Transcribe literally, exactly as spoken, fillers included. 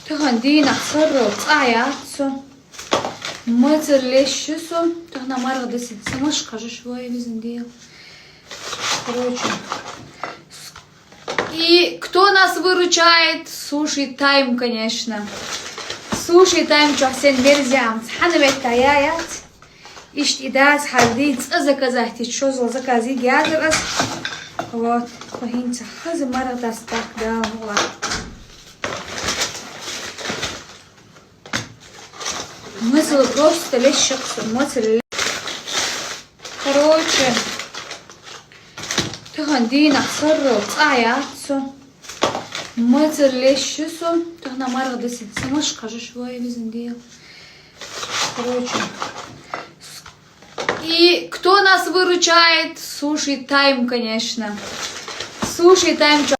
Тахан дийнахьа саррал цӀа яц со. Мацалла лесса со. Тахан марха дасица маш хажаш вай визин дел. Короче. И кто нас выручает? Суши Тайм, конечно. Суши Тайм чохсен мерзямц. Хьана ветта яят? Ишти дас халди цӀа заказать, чозла закази язар ас. Вот. Хинца хаза марха дас так дал. Мацалла просто лесса со, мацалла. Короче, тахан дийнахьа саррал цӀа яц со. Мацалла лесса со. Тахан марха дасица маш хажаш вай визин дел. Короче. И кто нас выручает? Суши Тайм, конечно. Суши Тайм